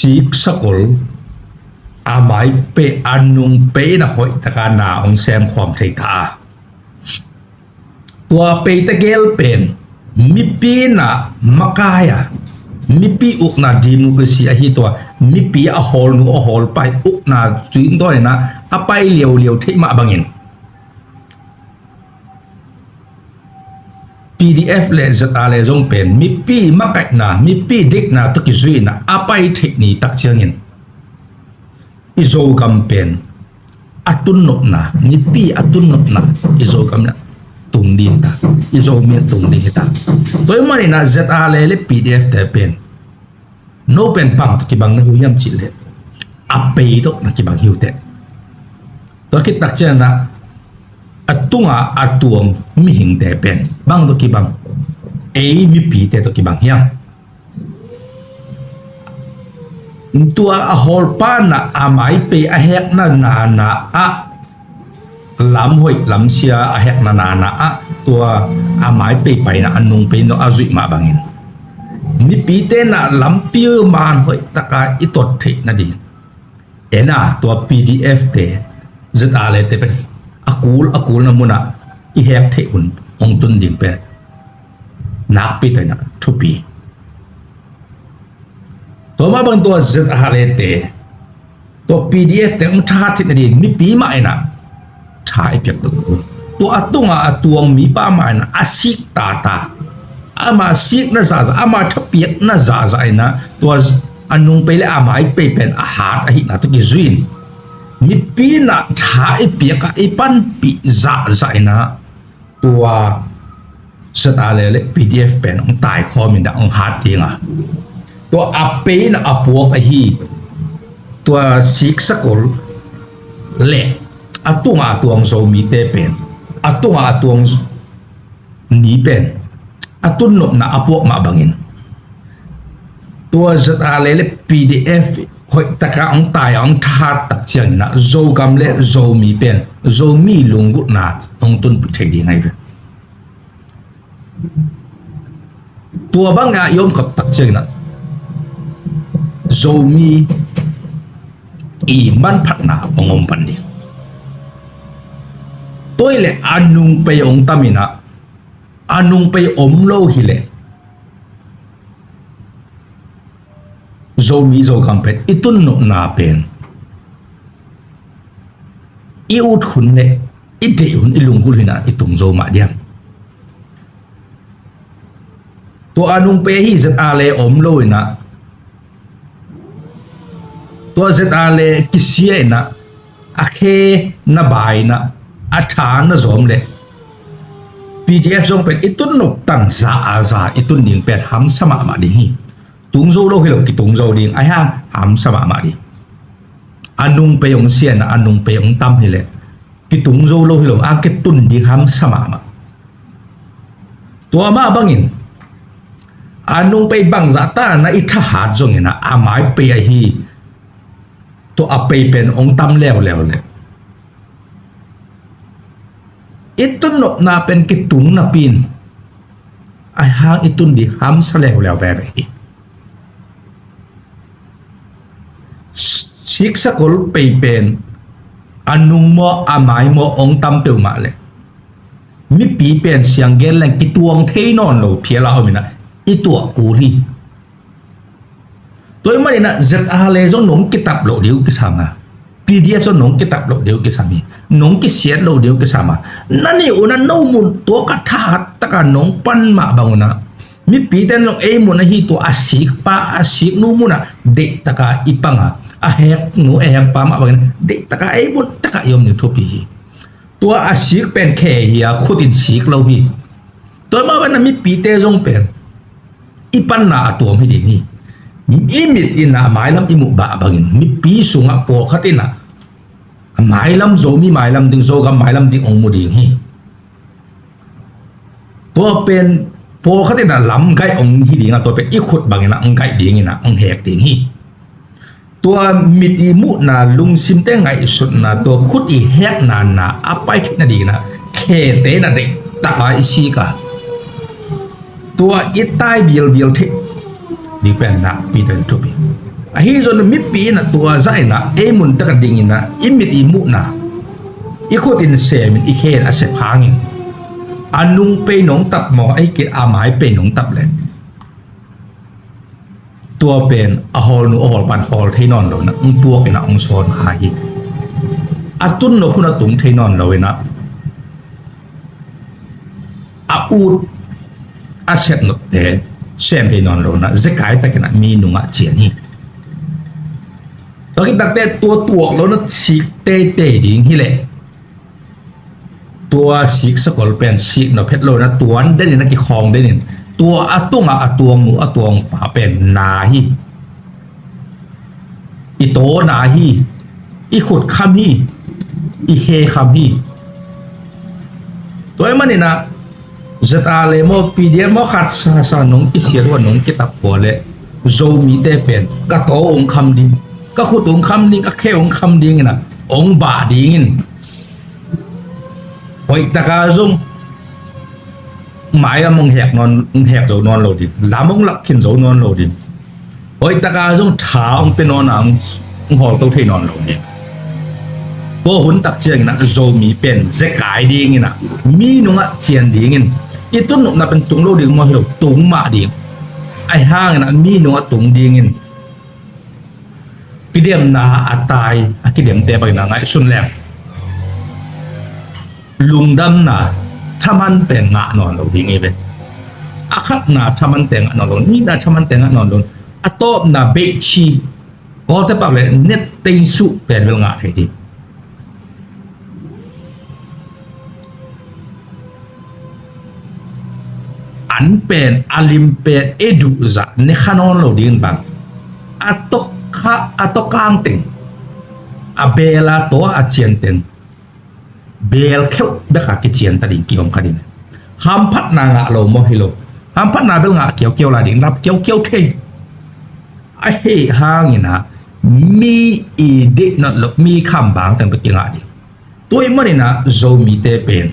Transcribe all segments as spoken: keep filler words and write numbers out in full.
Siksakol a maipei a nungpei in a hoihtaka na hong semkhawm thei ta a, tua peite gel pen mipi in a makai a, mipi ukna democracy ahi tua, mipi a hawlnu a hawlpa i ukna cuingdawn in a, a pai liauliau theih mah bangin, P D F le Z R le zong pen mipi makaihna, mipi dikna tawh kizui in a, a pai theih ni tak ciangin i Zogam pen a tunnopna, mipi a tunnopna i Zogam in a tung ding hi ta, i Zomi in a tung ding hi ta. Tua ahih manin a Z R le, le P D F te pen no pen bang tawh kibang na hi uh hiam cih leh, a pei tawh na kibang hi uh teh. Tua khit tak ciangin a, a tunga a tuang mihingte pen bang tawh kibang, ei mipite tawh kibang hiam? Tua a hawlpa in a, a maipei a hekna nana ah, lam hoih lam sia a hekna nana ah, tua a maipei paina a nungpei in a zuih mah bangin, mipite in a lampi man hoihtaka i tot theih nading, en a, tua P D F te, Z R le te pen a kul a kulna mun ah i hek theih hun hong tun ding pen nakpi tak in a thupi. Tua mah bangin tua Z R le te, tua P D F te hong thahat theih nading mipi mah in a tha i piak tuk uh. Tua a tunga a tuang mipa mah in a, a sik tata, ama sikna zahzah, ama thapiakna zahzah in a, tua a nungpei le a maipei pen a hat ahihna tawh kizui in, mipi in a tha i piak a, i panpih zahzah in a, tua Z R le, le P D F pen hong taikhawm in a hong hat ding a, tua a pei in a puak ahi tua Siksakol le a tunga a tuang Zomite pen, a tunga a tuang ni pen, a tunnopna a puak mah bangin, tua Z R le, le P D F hoihtaka hong tai a, hong thahat tak ciangin a, Zogam le Zomi pen Zomi lunggulhna hong tunpih thei ding ahi ve. Tua bang a i om khop tak ciangin a, Zomi i manphatna hong om pan ding. Tua hi leh a nungpei hong tam in a, a nungpei om lo hi leh, Zomi Zogam pen i tunnopna pen i ut hun le i deih hun, i lunggulh hun in a i tung zo mah diam? Tua a nungpei ahi Z R le om lo in a, tua Z R le kisia in a, a khe na bai in a, a tha na zawm leh, P D F zong pen i tunnop tan za a za i tun ding pen hamsa mahmah ding hi. Tung zo lo hi lo, kitung zo ding, ahi hang hamsa mahmah ding. A nungpei hong sia in a, a nungpei hong tam hi leh, kitung zo lo hi lo, a kitun ding hamsa mahmah. Tua mah bangin a nungpei bangzah ta na i thahat zongin a, a maipei ahi tua a pei pen hong tam leuleu leh, i tunnopna pen kitung napi in, ahi hang i tun ding hamsa leuleu veve hi. Siksakol pei pen a nung maw, a mai maw hong tam peuhmah leh, mipi pen siang gen leng kituang thei nawn lo phial a om in a, i tuah kul hi. Tua ahih manin a Z R le zong nong kitap loh ding uh kisam a, P D F zong nong kitap loh ding uh kisam hi. Nong kisiat loh ding uh kisam a, na nih un a no mun tua ka thahat taka nong pan mah bang un a, mipite in zong ei mun ahi tua a sikpa, a siknu mun a deihtaka i pang a, a heknu a hekpa mah bangin deihtaka ei mun taka i om ding thupi hi. Tua a sik pen khe hi a, khut in sik lo hi. Tua mah bangin a mipite zong pen i panna a tuam hi ding hi. I mit in a mailam i muh bah bangin mipi sungah pawlkhat in a mailam, Zomi mailam ding, Zogam mailam ding hong mu ding hi. Tua pen pawlkhat in a lam gaih hong hi ding a, tua pen i khut bangin a hong gaih ding in a hong hek ding hi. Tua mit i muhna, lungsimte ngaihsutna, tua khut i hekna na a pai theih nadingin a khete in a deihtaka i sik a, tua i tai vialvial theih ding pen nakpi tak in thupi. Ahi zong mipi in a tua zah in a ei mun tak a ding in a i mit i muhna i khut in sem in i khe in a sep hangin a nung pei nong tap maw, ei kit a mai pei nong tap leh tua pen a hawlnu a hawlpa in hawl thei nawn lo in a hong tuak in a hong sawn kha hi. A tun nop hun a tung thei nawn lo in a a ut a sep nopte sem thei nawn lo in a zekai tak in a mi nungah cian hi. Tua khit takte tua tuak lo in a sik teitei ding hi leh tua sik sakol pen sik nop het lo in a tuan den in a kikhawng den in tua a tungah a tuangnu a tuangpa pen na hi. I taw na hi. I khut kham hi. I he kham hi. Tua ahih manin a Z R le maw P D F maw khat sasa nong kisiat uh a nong kitap uh leh Zomite pen ka taw hong kham ding, ka khut hong kham ding, ka khe hong kham ding in a hong bah ding in. Hoih taka zong mailam hong hek nawn, hong hek zo nawn lo ding, lam hong lak khin zo nawn lo ding. Hoih taka zong tha hong pia nawn a hong hawlto thei nawn lo ding. Tua hun tak ciangin a Zomi pen zekai dingin a mi nungah cian dingin i tun nopna pen tung lo ding maw hi lo, tung mah ding. Ahi hangin a mi nungah tung dingin kidemna a tai a kidemte bangin a ngaihsun leng lungdamna thaman pen ngah nawn lo ding hi ve. A khatna thaman pen ngah nawn lo, nihna thaman pen ngah nawn lo, a tawpna beihci kawltepak le net teisuh pen bel ngah thei ding. An pen a lim pen e duh zah ne kha nawn lo ding bang a tawk kha a tawk kang teng a bel a taw a cian teng bel kheuh bek a kician ta ding kiom kha ding. Hamphatna ngah lo maw hi lo, hamphatna bel ngah kiaukiau lai ding, lap kiaukiau thei. Ahi hangin a mi i deih nat lo mi kham bang teng bek kingah ding. Tua ahih manin a Zomite pen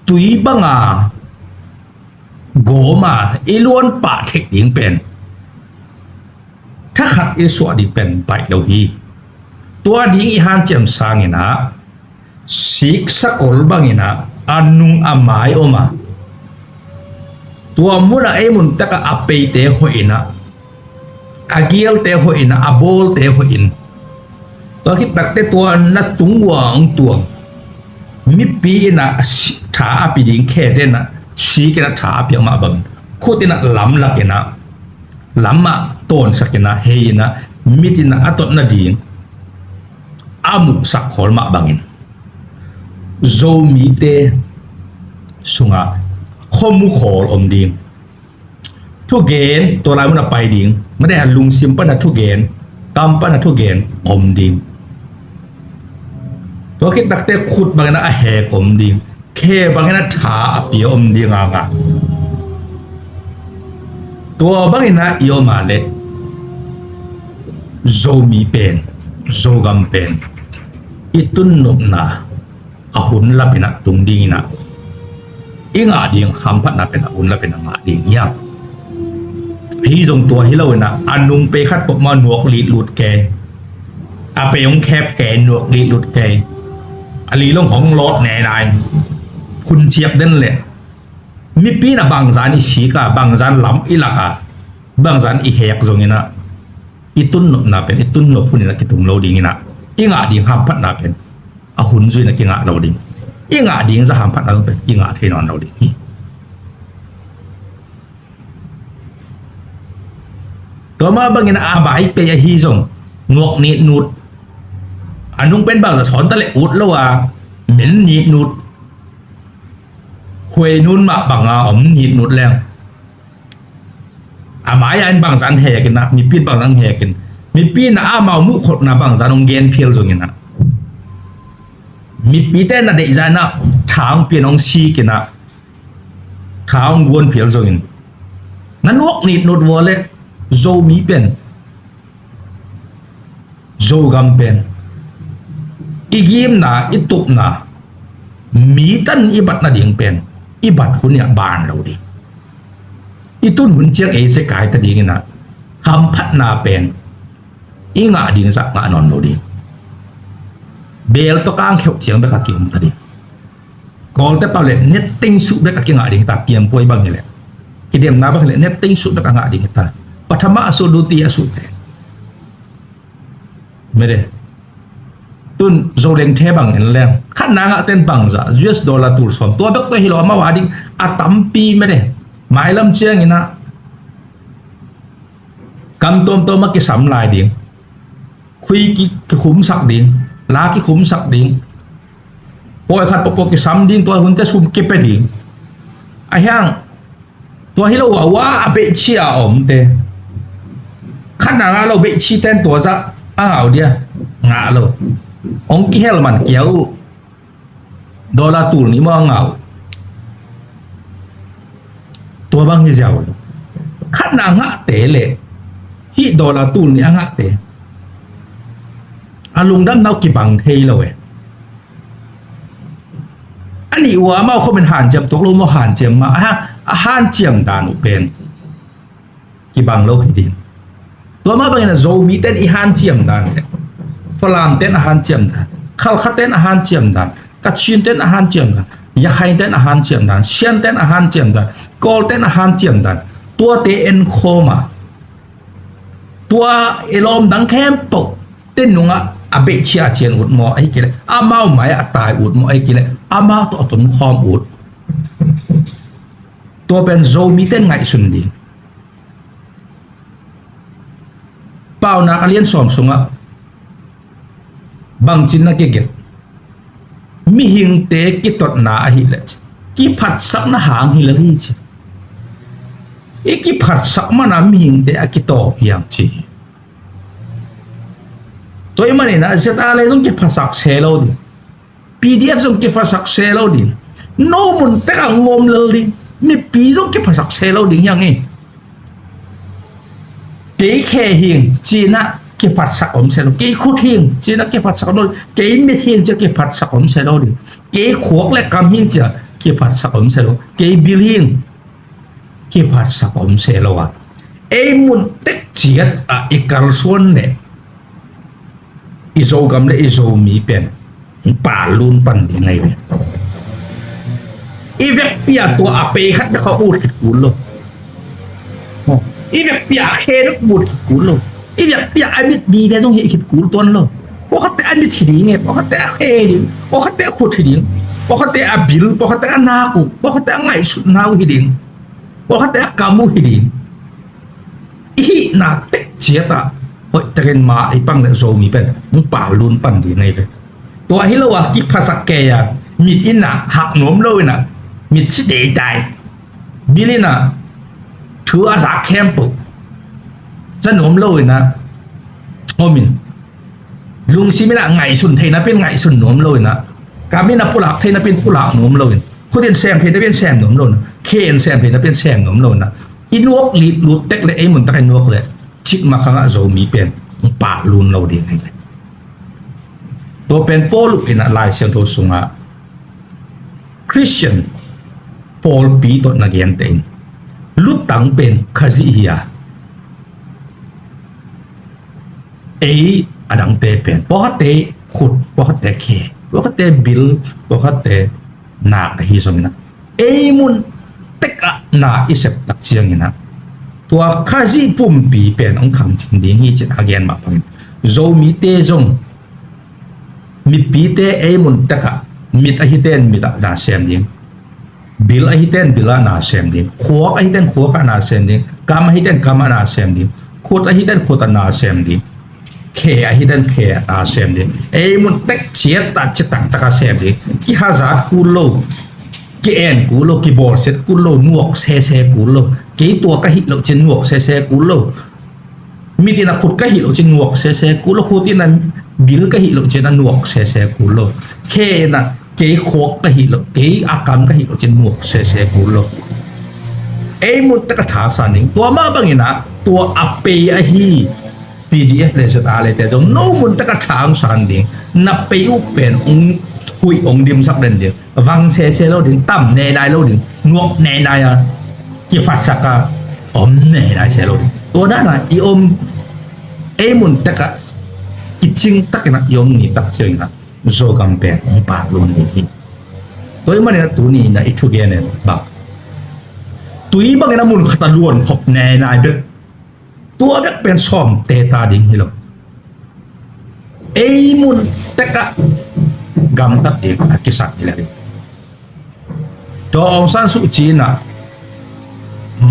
tui banga gawm a i luan pah thek ding pen thakhat i suah ding pen baih lo hi. Tua ding i hanciam sangin a sik sakol bangin a a nung a mai om a tua mun a ei mun tak a a peite hoih in a a gialte hoih in a a bawlte hoih in tua khit takte tua na tung uang tuang mipi in a tha a pi ding khete in a sik in a tha a piak mah bangin khut in a lamlak in a lam ah tawnsak in a hei in a mit in a a tot nading a muhsak khawl mah bangin Zomite sungah khuamu khawl om ding. Thugen tua lai mun a pai ding. Mate a lungsim pan a thugen, kam pan a thugen om ding. Tua khit takte khut bangin a hek om ding. Khe bangin a tha a pia om ding a ngah. Tua bangin a i om a leh Zomi pen, Zogam pen i tun nopna a hun lapin a tung dingin a i ngah ding hamphatna pen a hun lapin a ngah ding hiam? Hi zong tua hi lo in a a nung pei khat pok ma nuak lit lut kei, a pei hong khep kei nuak lit lut kei, a li long hong lawt ne nai hun ciak den leh mipi in a bangzan i sik a bangzan lam i lak a bangzan i hek zongin a i tun nopna pen i tun nop hun in a kitung lo dingin a i ngah ding hamphatna pen a hun zui in a kingah lo ding. I ngah ding za hamphatna pen kingah thei nawn lo ding hi. Tua mah bangin a bai pei ahi zong nuak nit nut a nung pen bangza sawn ta leh ut lo a men nit nut khuai nun mah banga om nit nut leng a mai a in bangzan hekin a mipi in bangzan hekin mipi in a amau muh khotna bangzan hong gen phial zongin a mipite na deihzan a thang pian hong sikin a thang guan phial zongin na nuak nit nut vua le Zomi pen Zogam pen i gimna i tupna mi tan i bat nading pen i bat hun i a ban lo ding. I tun hun ciang ei zekai ta dingin a hamphatna pen I ngah ding zah ngah nawn lo ding. Beel tawh kang kheuh ciang bek a kiom ta ding. Kawlte pau le netteng suh bek a kingah ding hi ta, piangpuai bang hi leh. Kidemna bang hi leh netteng suh bek a ngah ding hi ta. Pathama a suh, dutiya a suh te. Mede. Tun Zoleng the bang en leng, khatna ngah ten bangzah, U S dollar tul sawm. Tua bek tua hi lo, amau a ding a tampi mede. Mailam ciangin ah kam tuamtuam a kisam lai ding. Khui ki, kikhumsak ding, la kikhumsak ding. Pawi khat pawpaw kisam ding, tua hunte sum kipia ding. A hiang, tua hi lo a, ua a beihchia a omte. Khatna ngah lo, beihchi ten tua zah a ngah uh dia, ngah lo. Hong kihel man kia uh. Dollar tul nih maw a ngah uh. Tua bang hi ziau. Khatna ngahte le hih dollar tul nih a ngahte, a lungdamna uh kibang thei lo e. A nih ua amau khomin hanciam tuak lo maw, hanciam mah a, a hanciam dan uh pen kibang lo hi ding. Tua mah bangin a Zomi ten i hanciam dan le Falam ten a hanciam dan, Khalkha ten a hanciam dan, Kachin ten a hanciam dan, Yakhain ten a hanciam dan, Sian ten a hanciam dan, Kawl ten a hanciam dan, tuate en khawm a, tua i lawm dang khempeuh te nungah a beihchia a cian ut maw, ahi kei leh amau mai-ah a tai ut maw, ahi kei leh amau tawh a tun khawm ut. Tua pen Zomi ten ngaihsun ding. Paunak a lian sawm sungah bangcin na kigen, mihingte kitotna ahileh ci, kiphatsakna hang hi lel hi ci. I kiphatsak mana mihingte a kitawp hiang ci. Tua i maninah Z R le zong kiphatsak se lo ding. P D F zong kiphasak se lo ding. No mun tekah ngawm lel ding. Mipi zong kiphasak se lo ding hiang e. Kei khe hing cinah kiphatsak om se lo. Kei khut hing cinah kiphatsak om lo. Kei mit hing cinah kiphatsak om se lo ding. Kei khuak le kam hing cinah kiphatsak om se lo. Kei bil hing kiphatsak om se lo a, ei mun tek ciat ah i kalsuan le i Zogam le i Zomi pen pal lun pan ding ngai ve. I vekpi a tua a pei khat bek a ut khit kul lo. I vekpi a a khe bek ut khit kul lo. I vekpi a a mit bi ve zong hih khit kul tuan lo. Pawlkhatte a mit hi ding e, pawlkhatte a khe ding, pawlkhatte a khut hi ding, pawlkhatte a bil, pawlkhatte a nak uh, pawlkhatte a ngaihsutna uh hi ding. Pawlkhatte a kam uh hi ding. I hihna tek ciatah hoihtakin ma i pang le Zomi pen hong pal lun pan ding ngai ve. Tua hi lo a kiphasak kei a mit inah hak nuam lo inah mit ci deitai. Bil inah thu a zak khempeuh za nuam lo inah homin lungsim inah ngaihsun theina pen ngaihsun nuam lo inah, kam inah pulak theina pen pulak nuam lo in, khut in sem theina pen sem nuam lo inah, khe in sem theina pen sem nuam lo inah, i nuak lit lut tek le ei mun tak i nuak le cikmah khangah Zomi pen hong pal lun lo ding hi ve. Tua pen Paul uh inah Lai Siangtho sungah Khristian pawlpi tawh na gente in lutang pen Khazih hi a, ei a dangte pen pawlkhatte khut, pawlkhatte khe, pawlkhatte bil, pawlkhatte nak ahi zongin ah, ei mun tekah na i sep tak ciangin ah, tua Khazih pumpi pen hong khangcing ding hi cin a gen mah bangin Zomite zong mipite ei mun tekah mit ahi ten mit ah na sem ding. Bil ahi ten bil ah na sem ding. Khuak ahi ten khuak ah na sem ding. Kam ahi ten kam ah na sem ding. Khut ahi ten khut ah na sem ding. Khe ahi ten khe ah na sem ding. Ei mun tek ciat ah citak tak ah sem ding. Kihazat kul lo. Ki-en kul lo. Kibawlsiat kul lo. Nuak sese kul lo. Kei tua ka hih loh cin nuak sese kul lo. Mit in a khut ka hih loh cin nuak sese kul lo, khut in a bil ka hih loh cin a nuak sese kul lo. Khe in a kei khuak ka hih loh, kei a kam ka hih loh cin nuak sese kul lo. Ei mun tek a tha san ding. Tua mah bangin a tua a pei ahi P D F le Z R le te zong no mun tek a tha hong san ding. Na pei uh pen hong huih hong dimsak den ding. Vang sese lo ding, tam nenai lo ding, nuak nenai a, kiphatsak a om nenai se lo ding. Tua dan a i om ei mun tekah kicing takin ah i om ni tak ciangin ah Zogam pen i pak lua ni hi. Tua ahih manin ah tuni in ah i thugen in bang, tui bangin ah mun khat ah luan khop nainai bek, tua bek pen sawmte ta ding hi lo. Ei mun tekah gamtat ding a kisam hi lo hi. Tua Aung San Suu Kyi in ah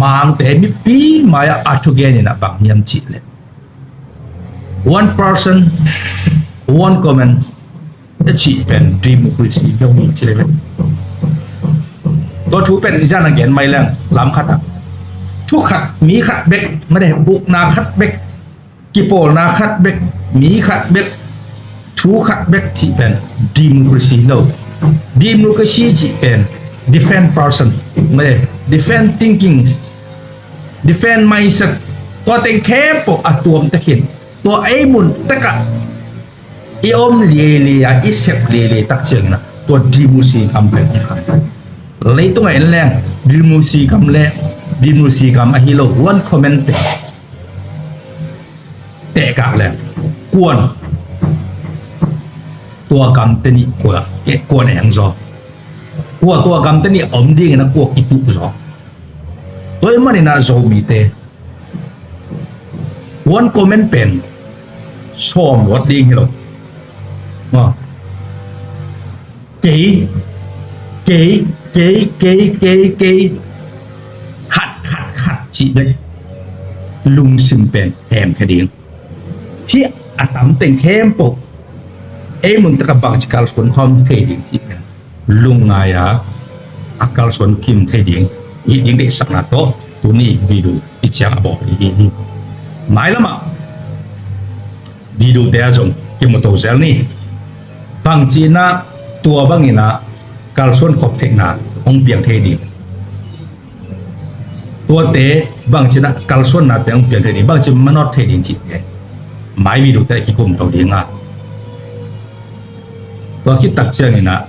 Mangte mipi mai-ah a thugen in ah bang hiam cih leh, one person, one comment a cih pen democracy lo hi ci leh. Tua thu pen i zan a gen mai leng lam khat ah thu khat, mi khat bek, made, ukna khat bek, kipawlna khat bek, mi khat bek, thu khat bek cih pen democracy lo. Democracy cih pen different person, made, different thinkings, different mindset, tua teng khempeuh a tuam tekhin, tua ei mun tekah i om liailiai a, i sep liailiai tak ciangin ah tua democracy gam pen i khan. Leitungah en leng democracy gam le democracy gam ahi lo one comment te tehkak leng, kuan tua gamte nih kua, eh, kuan eng zaw, kua tua gamte nih a om dingin ah kua kituh zaw. Tua ahih manin ah Zomite one comment pen sawm luat ding hi lo. Maw? Kei, kei, kei, kei, kei, kei, khat, khat, khat cih bek lungsim pen hemkhia ding. Hih a tam teng khempeuh ei mun tekah bangci kalsuan khawm thei ding cih pen lungngai a, a kalsuan kim thei ding, hih ding deihsakna tawh tuni video i ciang a bawl hi hi. Mailamah video te ah zong kimu to zel ni. Bangci in ah tua bangin ah kalsuan khop theihna hong piang thei ding, tuate bangci in ah kalsuanna te hong piang thei ding, bangci manawt thei ding cihte mai video te ah kikum to ding a. Tua khit tak ciangin ah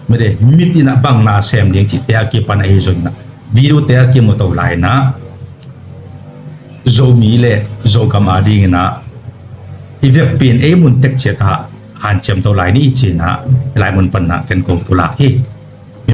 mede, mitin ah bang na sem ding cihte a kipan ahi zongin ah video te a kimu to lai in ah Zomi le Zogam a dingin ah i vekpi in ei mun tek ciat ah hanciam to lai ni ci-in ah lai mun pan ah ken kong pulak hi.